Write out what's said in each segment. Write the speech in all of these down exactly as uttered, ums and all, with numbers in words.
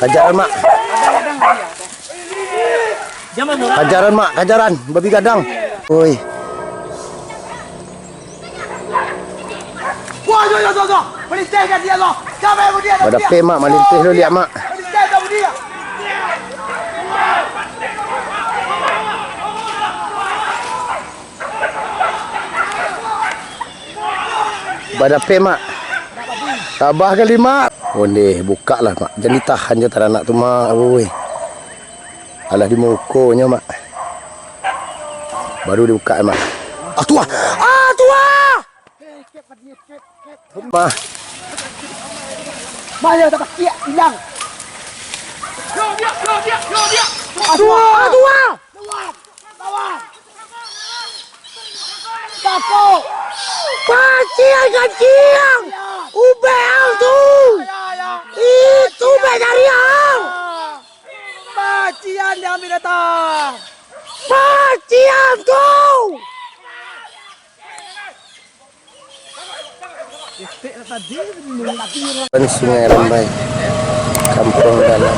Kajaran, Mak. Kajaran, Mak, kajaran, babi gadang. Oi. Wah, yo, yo, yo, yo. Balinteh ka dia, yo. Siapa yang dia? Badapek, Mak, malinteh lo liak, Mak. Balinteh ka dia. Badapek, Mak. Tabah kali, Mak. Ondeh, bukak lah, Mak. Jan ditahan jo taranak tu, Mak. Oi. Alah di mukonyo, Mak. Baru dibukak, Mak. Ah, tuah! Ah, tuah! Mah. Mah, yo, tapakiak, ilang. Aduh, aduh. Lawan. Tako. Paciang, kaciang. Ubek ang tu. Itu ubek dari ang. Paciang diambil datang. Paciang tu. Sungai Rambai, Kampuang Dalam.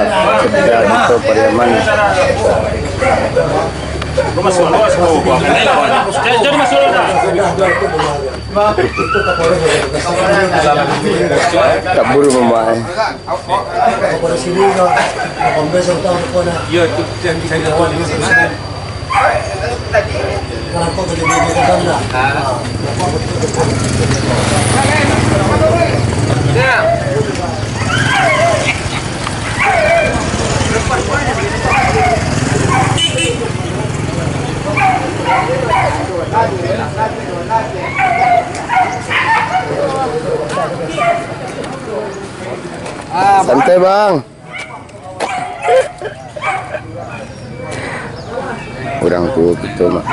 Kepala kerja atau Pariaman. Kabur mamakai. Santai, Bang. Urang tuo kito, Mak.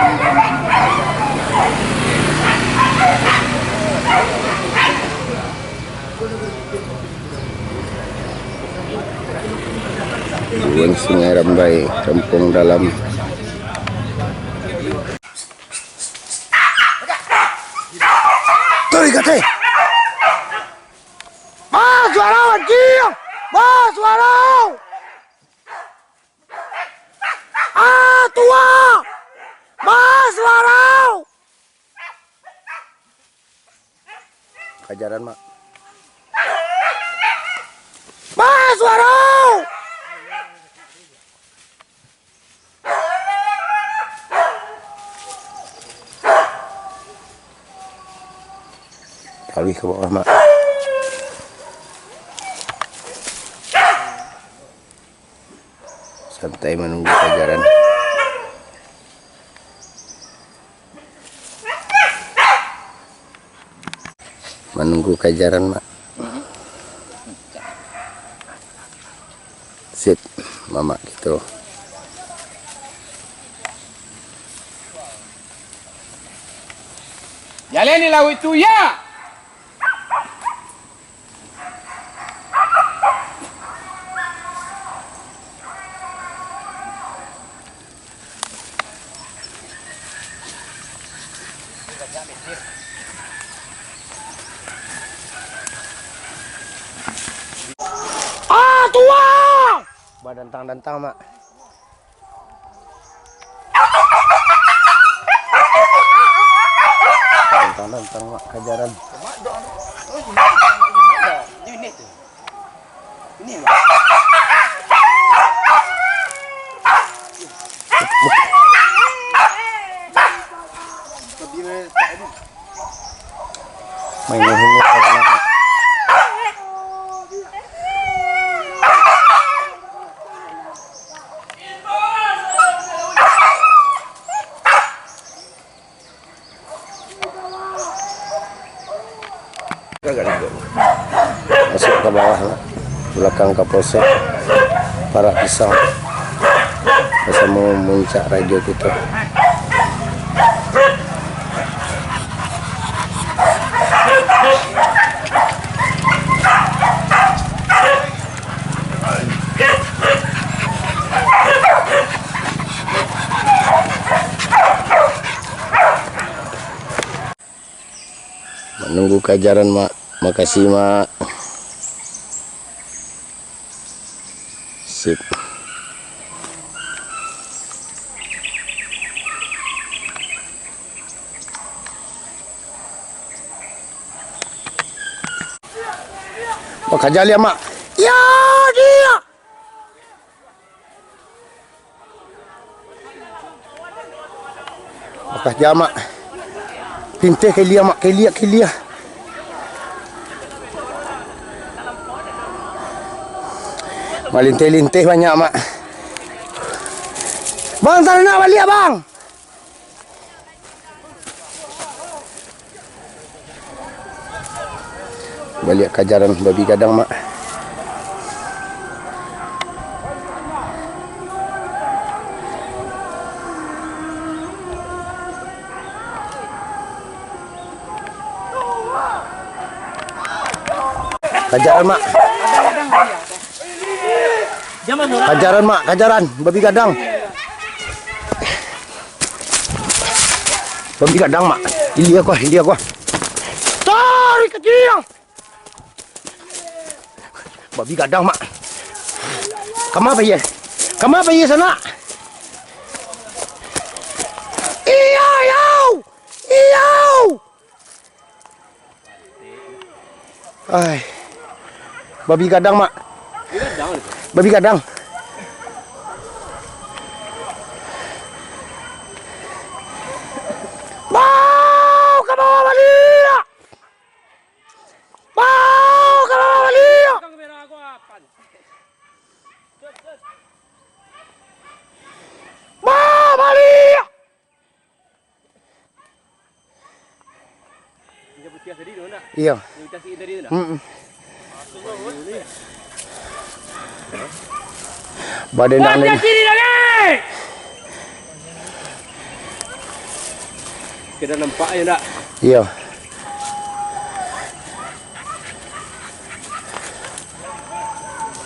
Duo Sungai Rambai, Kampuang Dalam. Tarik ateh. Mas Warau, anjing! Mas Warau! Ah, tuo! Mas Warau! Kajaran, Mak. Mas Warau! Taruih ka bawah, Mak. Santai manunggu kajaran. Manunggu kajaran, Mak. Sip, mamak kito. Jalani lauik tu, ya! Ah, tuo! Badantang-dantang, Mak. Badantang-dantang, Mak, kajaran. Main ini. Masuk ka bawah, Mak. Balakang Kapolsek Parak Pisang basamo Muncak Radio kito. Manunggu kajaran, Mak. Makasih, Mak. Sip. Bakaja liak, Mak. Yo, diak. Bakaja, Mak. Linteh kelia, Mak. Kelia, kelia. Malinteh-linteh banyak, Mak. Bang, taranak baliak, Bang. Baliak kajaran babi gadang, Mak. Kajaran, Mak. Kajaran, Mak, kajaran. Babi gadang. Babi gadang, Mak. Ilia ko, ilia ko. Tarik ka ciang. Babi gadang, Mak. Kama pai? Kama pai sanak? Iyo, iyo. Iyo. Ai. Babi gadang, Mak. Babi gadang. Bau ka bawah baliak. Bau ka bawah baliak. Bau baliak. Iyo. Mm-mm. Badan dah lain. Kena nampak aja ndak? Iyo.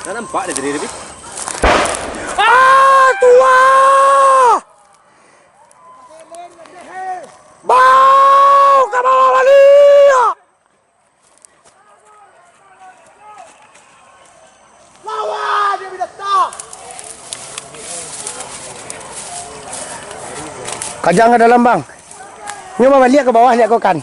Dah nampak dari tadi, tapi. Ah, tuah! Bau ka bawah baliak! Lawan dia binatang! Kajang ka dalam, Bang. Nyo babaliak ka bawah liak ko kan.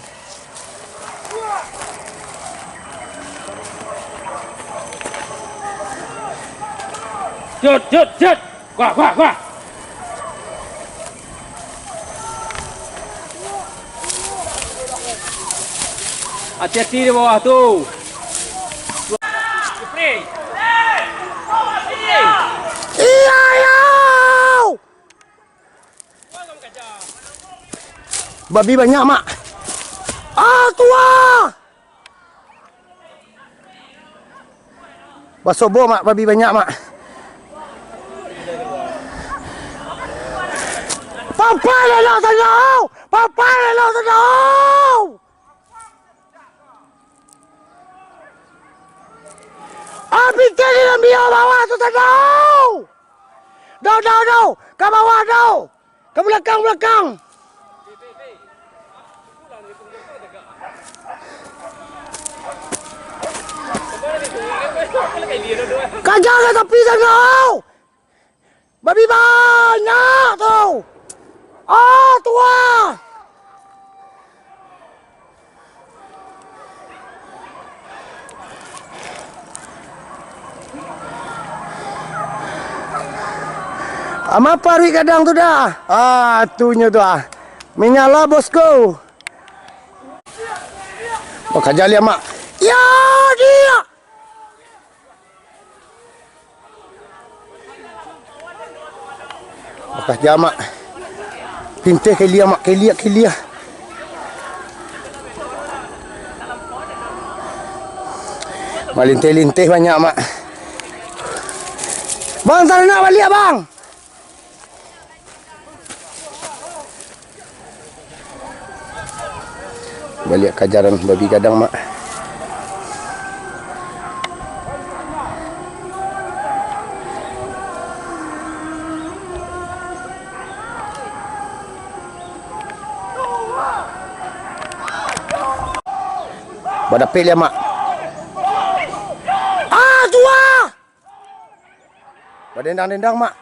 Jut, jut, jut. Wah, wah, wah. Hati-hati di bawah tu. Iya, iya. Babi banyak, Mak. Ah, tuah. Basobo, Mak, babi banyak, Mak. Papai elok sanau! Papai elok sanau! Abih tadi nan biau bawah tu sanau! Dau, dau, dau! Ka bawah, dau! Ka balakang, balakang! Kaja ka tapi sanau! Babi banyak tu! Ah, tuah! Ah, maparuik gadang tu dah. Ah, tunyo tu ah. Minyak lah, bosku. Bakaja liak, Mak. Ya, dia. Bakah jamak. Linteh kelia, Mak, kelia, kelia. Malinteh-linteh banyak, Mak. Bang, taranak baliak, Bang! Baliak ka jalan babi gadang, Mak. Badapek liak, Mak. Ah, tuah! Badendang-dendang, Mak.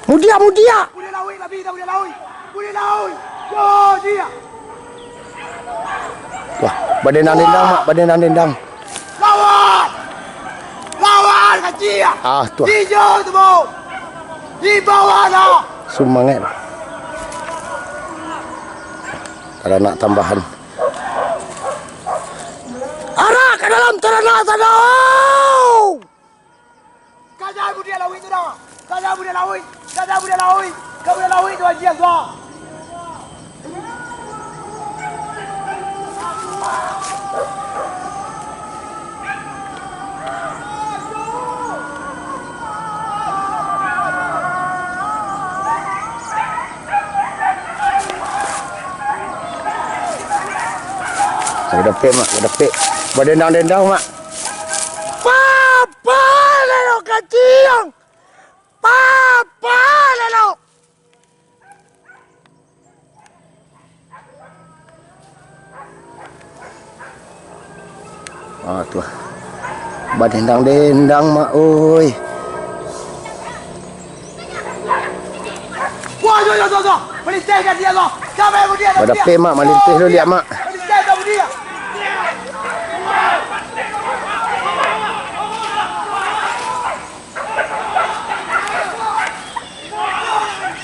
Mudiak, mudiak. Wah, badendang-dendang, Mak, badendang-dendang. Lawan! Lawan, kacil! Ah, tuah. Di jauh tu, Bang. Di bawah, nah. Sumangaik, Mak. Taranak tambahan. Arak ka dalam taranak tadau! Kaja budiak lauik tu dah! Kaja budiak lauik! Kaja budiak lauik! Kaja budiak lauik tu agiah tu ah! Badapek, Mak, badapek. Badendang-dendang, Mak. Papa lelo kaciang. Papa lelo. Ah, tuah. Badendang-dendang, Mak, oi. Wah, yo, yo, yo, yo. Malinteh ka dia, yo. Sampai ka dia, ka dia. Badapek, Mak, malinteh lo liak, Mak. Malinteh ka dia.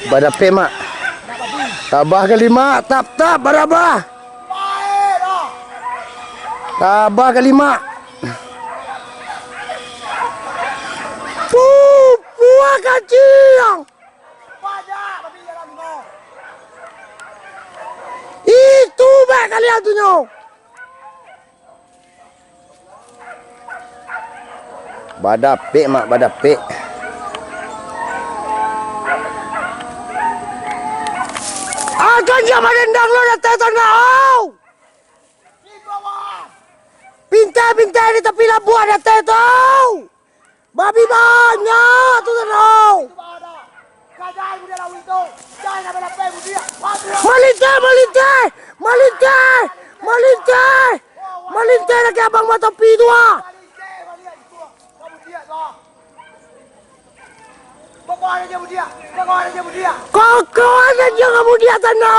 Badapek, Mak. Tabah kali, Mak. Tap, tap, barabah. Tabah kali, Mak. Pupua kaciang. Itu bak kalian tu nyo. Badapek, Mak, badapek. Akan jan badendang lo datai tanah au. Pintai-pintai di tapi labuah datai tu. Babi banyak tu tanah au. Malinteh, malinteh! Malinteh! Malinteh! Malinteh! Malinteh lagi abang batopi tu ah! Kokoan aja kamu di atas tanah!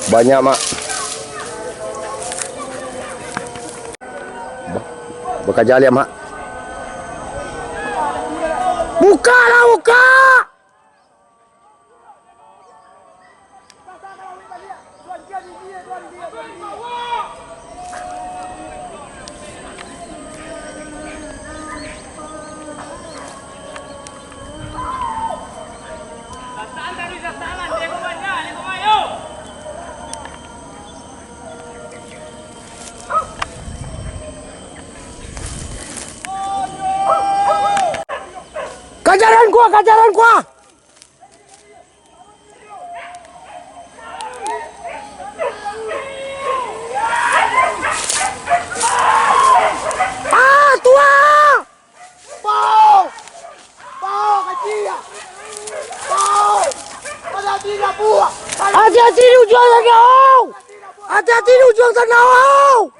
Banyak, Mak. Bakaja liak, Mak. Bukalah, buka! Kajaran gua, kajaran gua! Ah, tuah! Pau! Pau, kacil! Pau! Pada tidak buah! Hati-hati di ujuang sana, au! Hati-hati di ujuang sana, au!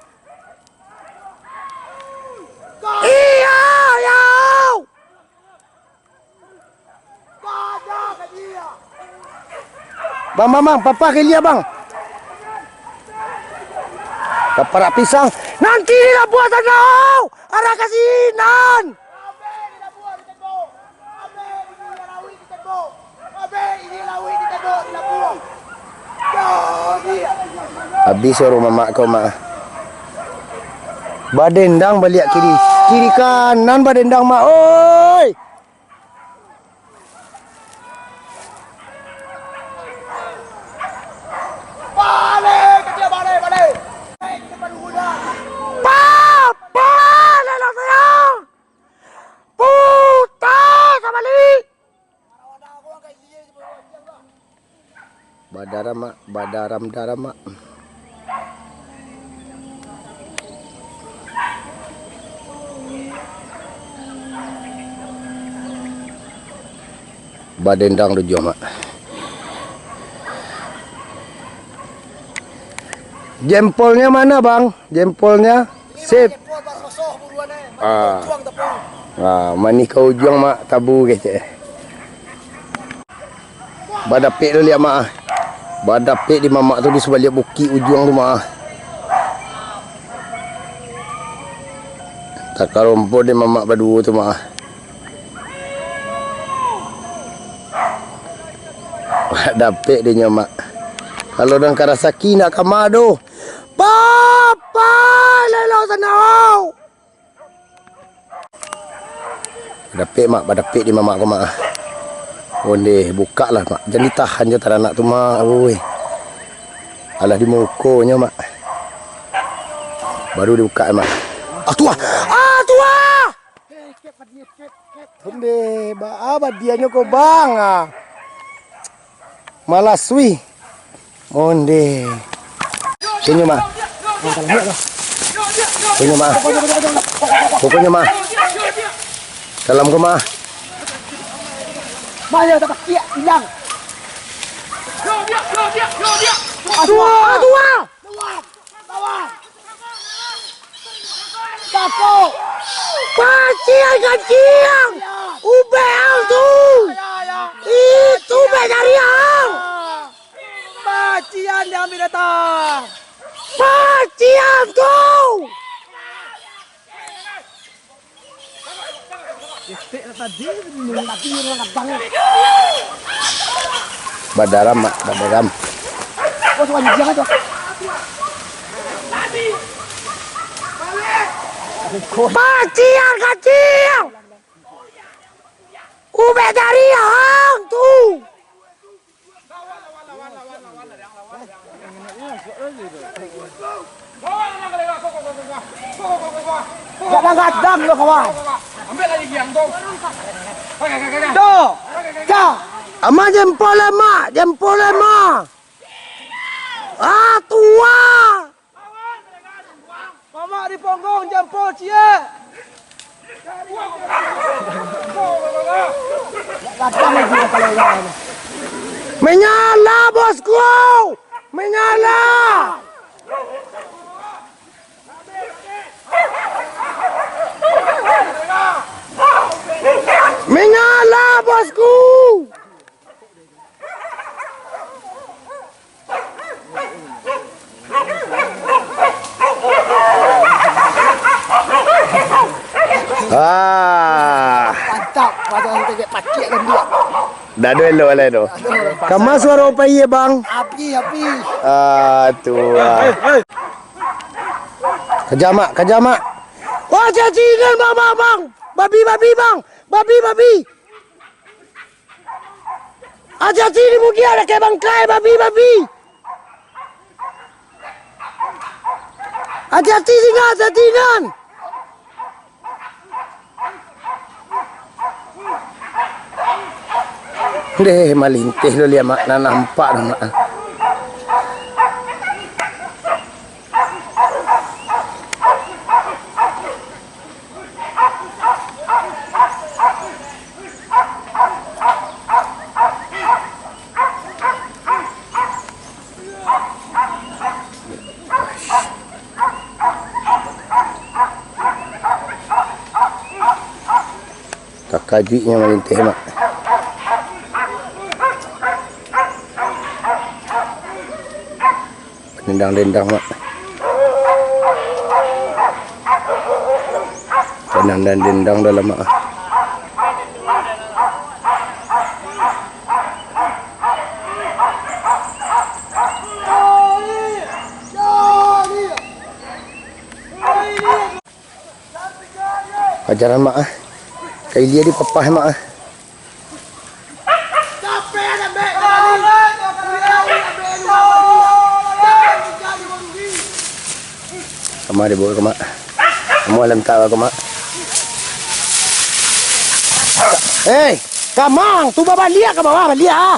Iya, ya, au! Bang, bang, bang, papah ka ilia, bang. Kaparak pisang. Nanti ni lah buah tanau. Arah ka sinan. Abih suaro mamak ko, Mak. Badendang baliak kiri. Kiri kanan badendang, Mak. Oi! Baliak, kecil, baliak, baliak. Pa, pa, lelok sayang. Puta sabalik. Badaram, Mak. Badaram-daram, Mak. Badendang tujuah, Mak. Jempolnya mana, Bang? Jempolnya? Sip. Ah. Ah, manih ka ujuang, Mak, tabu kecek. Badapek tu liak, Mak, ah. Badapek di mamak tu di sabaliak bukik ujuang tu, Mak, ah. Takarompok di mamak baduo tu, Mak, ah. Dapek dinyo, Mak. Kalau urang Karasaki nak ka ma doh. Papa, lelok sanau. Dapek, Mak, badapek di mamak ko, Mak. Ondeh, bukak lah, Mak. Jan ditahan jo taranak tu, Mak. Oi. Alah di mukonyo, Mak. Baru dibukak, Mak. Ah, tuah! Ah, tuah! Ondeh, baa badianyo ko, Bang, ah. Malas, wih. Ondeh. Punyo, Mak. Punyo, Mak. Punyo, Mak. Dalam ko, Mak. Mah, yo, tapakiak, ilang. Aduh, aduh. Lawan! Lawan! Kapok! Paciang kaciang! Ubek ang tu! Itu ubek dari ang! Paciang diambil datang! Paciang tu! Badaram, Mak, badaram. Paciang, kaciang! Ubek dari ang tu! Gadang-gadang lo, kawan. Ambil lagi yang tu. Tu. Cah. Ama jempol, Mak, jempol, Mak. Ah, tua. Mamak di ponggong, jampol ciek. Menyala, bosku! Menyala! Menyala, bosku! Ah. Mantap, macam tegek pakiak kan dia. Dah dua elok lah tu. Kama suaro pai, Bang? Api, api. Ah, tu ah. Kaja, Mak, kaja, Mak. Wah, cacingan, Bang, Bang, Bang. Babi, babi, Bang. Babi, babi. Hati-hati di mudiak, dakek bangkai, babi, babi! Hati-hati sinan, hati-hati sinan! Deh, malintih lo liak, Mak, nan nampak tu, Mak. Takajuiknyo malintih, Mak. Dendang-dendang, Mak. Dendang-dendang dalam, Mak. Ajaran mak ah. Ka ilia di papah mak ah. Kama dibawa ka mak. Kamu alam tak ka mak. Hei, kamang tu babaliak ka bawah, baliak ah.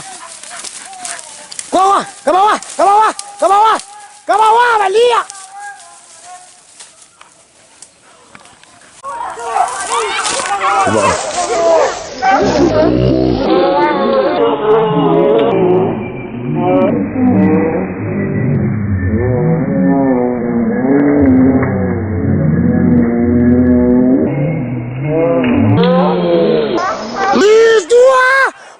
Ka bawah, ka bawah, ka bawah, ka bawah, ka bawah baliak. List dua,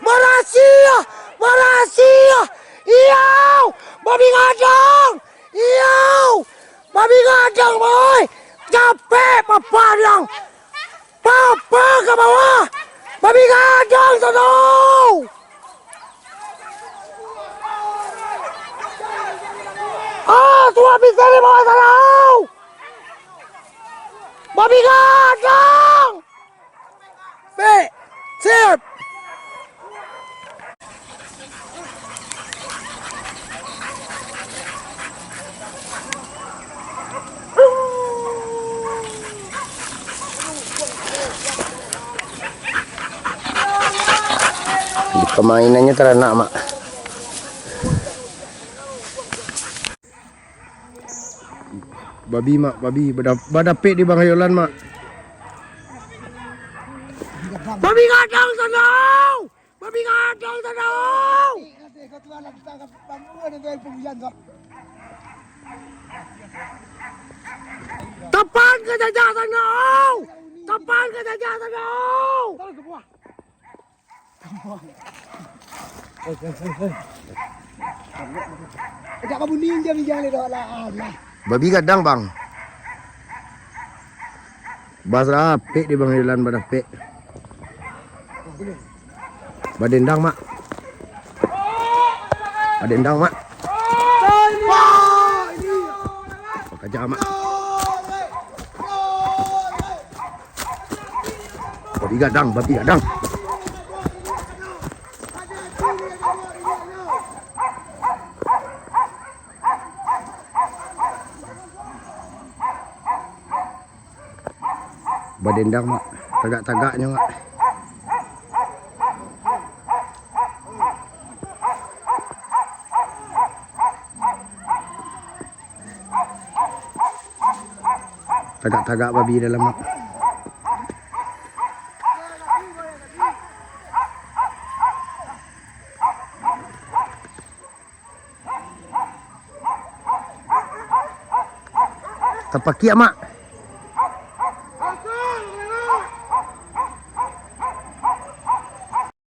barasiah, barasiah. Iyo, babi gadang. Iyo, babi gadang, boy. Capek papah diang. Papah ka bawah. Babi gadang sano. Ah, suah bisa di bawah sano. Babi gadang. Pek. Sip. Di pamainannyo taranak, Mak. Babi, Mak, babi. Bada-, badapek di Bang Hayolan, Mak. Babi gadang sano! Babi gadang sano! Tapan ka jajak sano! Tapan ka jajak sano! Dak babuni injang-injang le doh lah, alah. Babi gadang, Bang. Bas rapek di Bang Ilan, badapek. Badendang, Mak. Badendang, Mak. Bakaja, Mak. Babi gadang, babi gadang. Badendang, Mak. Tagak-tagaknyo, Mak. Tagak-tagak babi dalam, Mak. Tapakiak, Mak.